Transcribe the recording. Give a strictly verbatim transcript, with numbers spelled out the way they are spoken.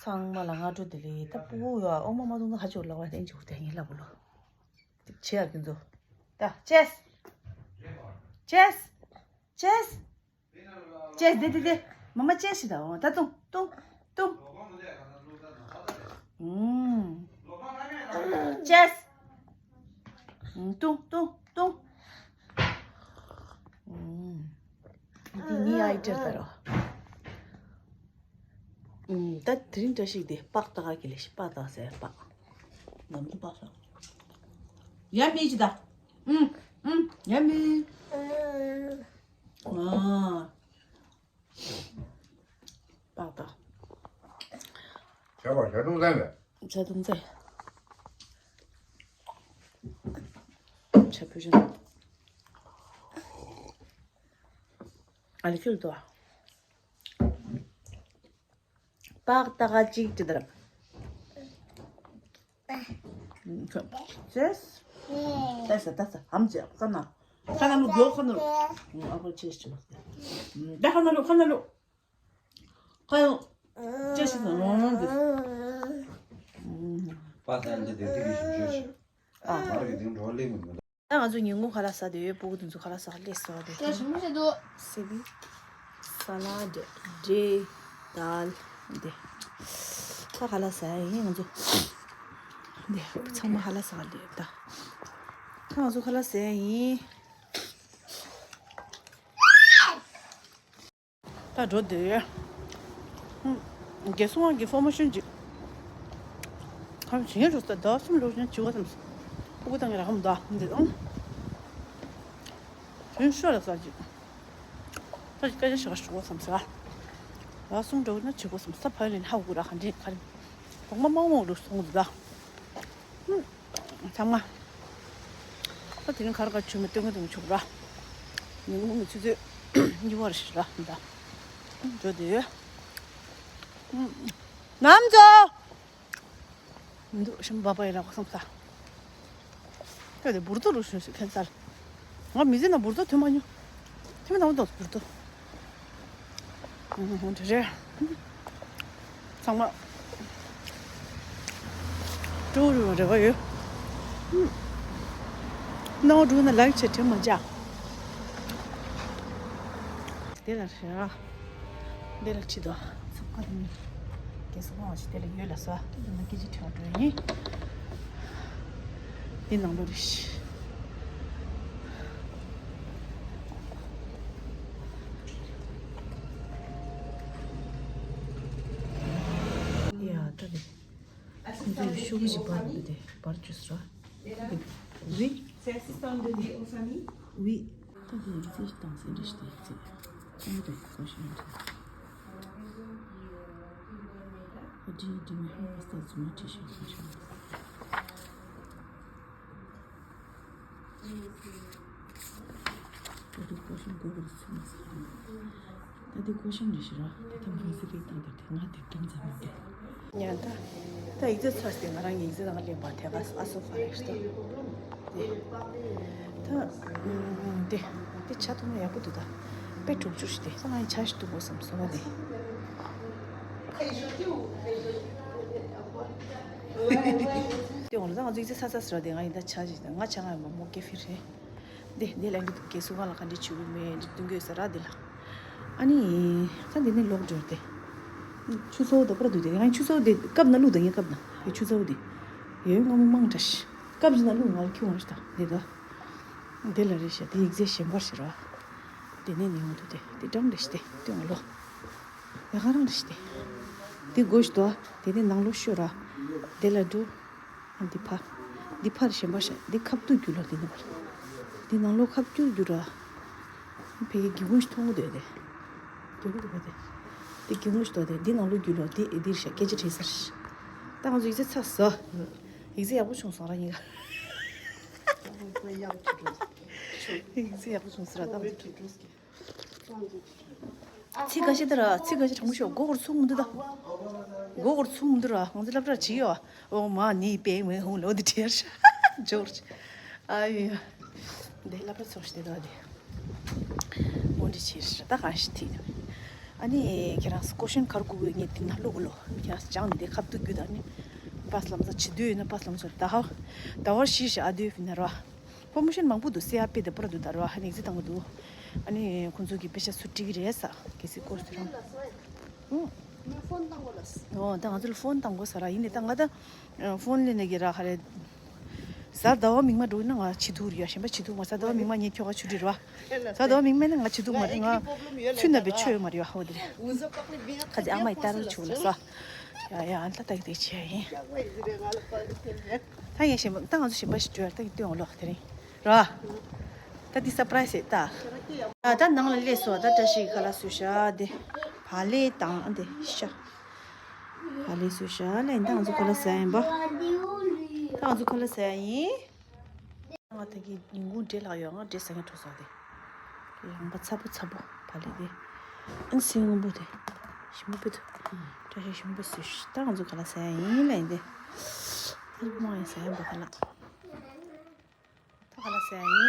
ཚང་མ་ལ་སྔ་དྲོ་བདེ་ལེགས། ད་ཕྲུ་གུ་ཡོད་ཨོ་མ་མ་འདུག་ན་ཧ་ཅོ་ལ་བ་དེ་འཇུག་དེ་ངའི་ལ་བུ་ལོ། ཆེ་ཡ་ཁྱོད་ཚོ། ད་ཅེས། ཅེས། ཅེས། ཅེས་དེ་དེ་དེ། མ་མ་ཅེས་ཞིག་ད་འོ་ད་ཏུང་ཏུང་ཏུང་། ཨུམ། ཅེས། ཏུང་ཏུང་ཏུང་། ཨུམ། འདི་ནི་ཨའི་ཏེར་ད་རོ། ཨུམ། ད་དེ་རིང་བཀྲ་ཤིས་དེ་པགས་ཏག་གི་ལས་ཤི་པགས་ཏག་ཟེར་པགས། ནམ་དུ་པགས་ཤ། ཡ་མི་ཅི་ད། ཨུམ་ཨུམ་ཡ་མི། ཨ། པགས་ཏག་བྱ་བ་བྱ་ཐུང་ཚན་ལས། བྱ་ཐུང་ཚན། བྱ་བུ་ཅན། ཨ་ལི་ཁྱོད་དོ། པགས་ཏག་གཅིག་ཅི་ལྟར། ཅེས། ཏེས་ཏེས་ཧམ་ཅེ་ཁ་ན། ཁ་ན་ལུ་གོ་ཁ་ན་ལུ། ཨ་ཁོ་ཅེས་ཅེས། ད་ཁ་ན་ལུ་ཁ་ན་ལུ། ཁ་ཡོང་། ཅེས་ན་ལོང་ལོང་དེ། པ་ཏན་དེ་དེ་དེ་གི་ཞིག་བརྗོད་ཤིག་ཨ། མར་གི་དེ་འགྲོ་ལེ་མི་འདུག་ད་ང་ཚོ་ཉིན་གུང་ཁ་ལག་ཟ་དེ་ཡོད། ཕྲུ་གུ་དེ་ཚོ་ཁ་ལག་ཟ་ལེ་སོ་དེ། ད་ཞིམ་པོ་ཞིག་འདུག་སེ་བི། ས་ལ་ཌི། འབྲས། དལ། འདི། ད་ཁ་ལག་ཟ་ཡ་ཡིན་ང་ཚོ། འདི་ཚང་མ་ཁ་ལག་ཟ་ལེ་ད། ད་ང་ཚོ་ཁ་ལག་ཟ་ཡ་ཡིན། ད་འགྲོ་དེ། ཧུམ། རྒན་གསུང་བ་གི་ཕོར་མ་ཤོན་ཅིག་ཁམ་བྱིན་རུ་ས་ཟླ་གསུམ་ལོ་ཆེན་བྱི་བ་བསམ་སོང་། ཕྲུ་གུ་དང་ར་ཁམ་ད་འདི་དང་། བྱིན་ཤོ་ལ་ས་ཅིག་ད་ཅིག་སྐད་ཆ་ཞིག་ཞུ་བ་བསམ་ས། ཟླ་གསུམ་འགྲོ་ན་བྱི་བ་བསམ་ས་ཕ་ཡུལ་ནས་ཧ་གོ་ར་ག་འདྲེ་ག་རེ། གོང་མ་མང་མང་རུ་སོང་འདུག་ད། ཚང་མ། ད་དེ་རིང་གར་གར་བྱུང་མི་སྟོན་གི་འདུག་ཆོག་ར། ཉིན་གུང་གི་ཆུ་ཚོད་གཉིས་པར་ཞིག་ར་འདའ། འགྲོ་དེ་ཡོད། ནམ་ཚོ། མི་འདུག་ཤམ་བ་བ་ཡི་ར་གོ་སོང་ས། ཁྱོད་དེ་འབུར་ཏོ་རུ་ཤོད་ཤིག་ཁན་ཚར། ང་མི་ཚེ་ན་འབུར་ཏོ་ཐོན་མ་མྱོང་། ཐོན་མ་དང་འདུག་འབུར་ཏོ། འོ་དེ་རེད། ཚང་མ། སྤྲོ་རུ་རེ་བ་ཡོད། སྣང་བ་འགྲོ་ན་ལའིག་བྱེད་དྲན་མ་བྱ། དེ་ལ་རེ་བ། འདི་ལ་ཁྲིད་དོ། ཚོགས་ཁ་དུ་མི། རྒན་གསུང་བ་ཞིག་དེ་ལ་ཡོད་ལ་སོ། དེ་ལ་སྐད་ཆ་དྲི་བ་འགྲོ་ཡིན། འདི་ནང་ལོ་རེ་ཞིག་ཡ་ད་དེ། ཁོང་ཚོས་ཤོག་གུ་ཞིག་པར་འདུག་དེ་པར་བཅུག་སོ། Oui. C'est assistante de vie aux familles. Oui. ད་དེ་ཡིག་ཚད་ཞིག་བཏང་ཟིན་རེད་ཞིག་དེ་ཡིག་ཚད། ཨ་རེད་གོ་ཤེས་མ་ཐུབ། ཨ་ཌི་ཌི་མི་ཧ་པ་སྟ་ཛུ་མ་ཊི་ཤོག་གོ་ཤེས་མ་ཐུབ། ད་དེ་ཀོ་ཤམ་གོ་གོ་སུ་མ་ཟེར་ན། ད་དེ་ཀོ་ཤམ་རེ་ཞིག་ར། ད་ཐམ་ཕུན་སི་རེད་ད་དེ་ང་དེ་དྲན་ཚར་མ་དེ། ཉན་ད། ད་ཡིག་ཚད་ཚར་སྟེ་ང་རང་གི་ཡིག་ཚད་དང་ལེན་པ་དེ་ག་ཨ་སོ་ཧྥ་རེ་ཞིག་ད། དེ། ད། དེ། དེ་ཆ་ཐུང་ཡག་པོ་འདུག་ད། དཔེ་དྲུག་ཅུ་ཞིག་དེ་ང་ཡི་ཆ་ཞིག་འདུག་གོ་བསམ་སོང་བ་དེ། དེ་འོང་ལ་ད་ང་ཚོ་ཡིག་ཚད་ཚ་ཚ་ཟེར་བ་དེ་ང་ཡིན་ད་ཆ་ཞིག་ད་ང་ཆ་ང་ཡོད་མ་མོ་ཀེ་ཧྥེ་རེད། འདི་འདི་ལ་འདི་གེ་སུ་གང་ལ་ག་འདྲི་བྱེད་དགོས་མེད་འདི་སྟོན་གྱི་ཡོད་ས་ར་འདི་ལ། ཨ་ནི། ད་འདི་ནི་ལོག་འགྲོ་སྟེ། ཆུ་ཚོད་དོ་པར་འདུག་སྟེ་ང་ཆུ་ཚོད་དེ་སྐབས་ན་ལུག་དང་ངའི་སྐབས་ན་ཡོད་ཆུ་ཚོད་དེ། ཡོད་ང་མི་མང་དྲ་ཤི། སྐབས་ཅིག་ན་ལུག་ང་ལ་ཁྱུང་བ་ཤི་ད་འདི་ད། འདི་ལ་རེ་ཤ་འདི་ཡིག་ཚད་གཞན་པར་ཤི་ར། འདི་ནས་ནི་ཡོང་འདུག་སྟེ་འདི་གྲང་རེ་ཤི་སྟེ་འདི་ང་ལོ། ཡ་ག་རང་རེ་ཤི་སྟེ། འདི་དགོས་ཤི་དོ། འདི་ནས་ནང་ལོ་ཤོད་ར། འདི་ལ་འགྲོ། འདི་ཕ། འདི་ཕར་གཞན་པ་ཤ་འདི་ཁབ་ཏུ་རྒྱུ་ལོ་འདི་ནི་བར། འདི་ནང་ལོ་ཁབ་སྐྱུར་རྒྱུ་ར། ཕ་གི་སྒེའུ་ཁུང་ཞིག་མཐོང་གི་འདུག་དེ། སྒེའུ་ཁུང་འདུག་པ་དེ། འདི་སྒེའུ་ཁུང་ཞིག་འདུག་དེ་འདི་ནང་ལོ་རྒྱུ་ལོ་འདི་ཨེ་འདིར་ཤ་སྐད་ཆ་དྲིས་ཟེར། ད་ང་ཚོ་ཡིག་ཚད་ཚར་སོ། ཡིག་ཚད་ཡག་པོ་བྱུང་སོང་ར་ཡིན་ག་ཡིག་ཚད་ཡག་པོ་བྱུང་སོང་ར་ད་ང་ཚོ། ཚིག་འགའ་ཤས་དེ་ར་ཚིག་འགའ་ཤས་དྲང་པོ་ཤོད་མགོ་སྐོར་ཚུགས་མི་འདུག་ད། མགོ་སྐོར་ཚུགས་མི་འདུག་ར་ང་ཚོ་སློབ་གྲྭར་བྲིས་ཡོད། ཨོ་མ་ནི་པེ་མེ་ཧུང་ལོ་འདི་བྲིས་ཡར་འཇོག་ར། ཨ་ཡོ་ཡོ། འདི་སློབ་གྲྭ་ཚོགས་ཤིག་དེ་དག་དེ། འོ་འདི་བྱས་ར་ད་གང་ཞིག་ཐིག་ཨ་ནི་ཁྱེད་རང་སྐོར་ཤོན་གར་དགོས་ངས་དེ་ན་ལོག་ལོ། ཁྱེད་རང་སྦྱངས་ནས་དེ་ཁ་ཐུག་རྒྱུ་དང་ནི་པཱ་སི་ལམ་ས་བྱེད་འདོད་ཡོད་ན་པཱ་སི་ལམ་ས་ད་ཧ་ད་བར་ཤི་ཤ་ཨ་དུས་ཕི་ན་ར་པོ་མོ་ཤོན་མང་པོ་འདུག་སེ་ཨ་པེ་དེ་པོ་ར་འདུག་ད་ར་ཧ་ནེག་ཟི་བཏང་གི་འདུག་ཨ་ནི་ཁོང་ཚོ་གི་དཔེ་ཆ་སུ་བྲིས་ཀྱི་རེད་ས་གལ་སྲིད་སྐོར་སུ་རང་ཨུ་ཨོ་ད་ང་ཚོ་ལ་ཕོན་བཏང་དགོས་ས་ར་ཡིན་ནི་ད་ང་ད་ཕོན་ལེན་ནས་གི་ར་ཧ་རེད། གཟའ་ཟླ་བ་མིག་དམར་འགྲོ་ན་ང་བྱེད་ཐུག་རེད་ཡ། གཞན་པ་བྱེད་ཐུག་མ། གཟའ་ཟླ་བ་མིག་དམར་ངས་ཁྱོ་ག་ཆུ་དྲི་ར། གཟའ་ཟླ་བ་མིག་དམར་ནི་ང་བྱེད་ཐུག་མ་རེད། ང་ཚུད་ན་པའི་ཆོས་ཡོད་མ་རེད་ཡ། ཧོ་དེ་རེད། ཁ་ཚི་ཨ་མ་ཡི་ཏར་ཆུ་ལ་སོ། ཡ་ཡ་ཨ་ལ་ཏག་ཏག་བྱས་ཡིན། ད་ངས་གཞན་པ་ད་ང་ཚོ་གཞན་པ་ཞིག་འགྲོ་ཡ་ད་ངས་སྟོན་འོ་ལོག་དེ་རིང་ར། ད་འདི་སར་པ་རའི་སི་རེད་ད། ད་ནང་ལ་སླེབས་སོ། ད་བཀྲ་ཤིས་ཁ་ལག་བཟོས་ཤག་དེ་བག་ལེབ་དང་དེ་ཤ། བག་ལེབ་བཟོས་ཤག་ལ་ཡིན། ད་ང་ཚོ་ཁ་ལག་ཟ་ཡིན་པ། ད་ང་ཚོ་ཁ་ལག་ཟ་ཡ་ཡིན། ང་ད་གི་ཉིན་གུང་འབྲས་ལྷག་ཡོད། ང་འབྲས་ཟ་མཁན་འགྲོ་སོང་སྟེ། ལངས་པ་ཚ་པོ་ཚ་པོ་བག་ལེབ་དེ། ཨན་སེ་སྔོན་པོ་དེ། ཞིམ་པོ་དཔེ་ཐུབ། བཀྲ་ཤིས་ཞིམ་པོ་བཟོས་ཤག་ད་ང་ཚོ་ཁ་ལག་ཟ་ཡ་ཡིན་ལ་ཡིན་ཏེ། ཨ་མ་ཡིན་ཟ་ཡ་འབའ་ཁ་ལག་ད་ཁ་ལག་ཟ་ཡ་ཡིན།